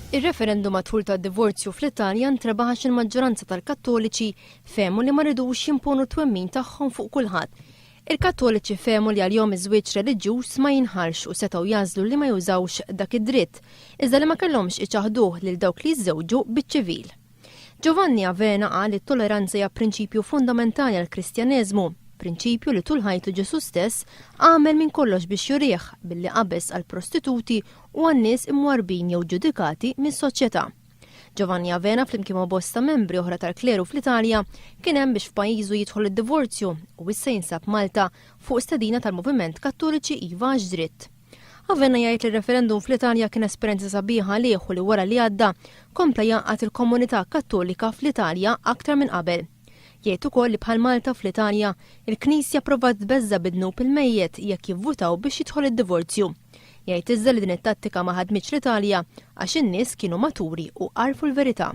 Ir-referendum għad-dħul tad-divorzju fl-Italja ntrebaħ għax il-maġġoranza tal-Kattoliċi fehmu li ma ridux jimponu t-twemmin tagħhom fuq kulħadd. Il-Kattoliċi fehmu li għalihom iż-żwieġ reliġjuż ma jinħallx u setgħu jagħżlu li ma jużawx dak id-dritt, iżda li ma kellhomx iċaħħduh lil dawk li jiżżewġu biċ-ċivil. Giovanni Avena qal li t-toleranza hija prinċipju fundamentali għall-Kristjaneżmu, prinċipju li tul ħajtu Ġesù stess għamel minn kollox biex jurih billi qabeż għall-prostituti u għan-nies imwarrbin jew ġudikati mis-soċjetà. Giovanni Avena flimkien ma' bosta membri oħra tal-kleru fl-Italja kien hemm biex f'pajjiżu jidħol id-divorzju u issa jinsab Malta fuq stedina tal-Moviment Kattoliċi Iva għax Dritt. Avena jgħid li r-referendum fl-Italja kien esperjenza sabiħa għalih u li wara li għadda kompla jgħaqqad il-komunità Kattolika fl-Italja aktar minn qabel. Jgħid ukoll li bħal Malta fl-Italja, il-Knisja provat tbeżża' bid-dnub il-mejjet jekk jivvutaw biex jidħol id-divorzju. Jgħid iżda li din it-tattika ma ħadmitx l-Italja għax in-nies kienu maturi u għarfu l-verità.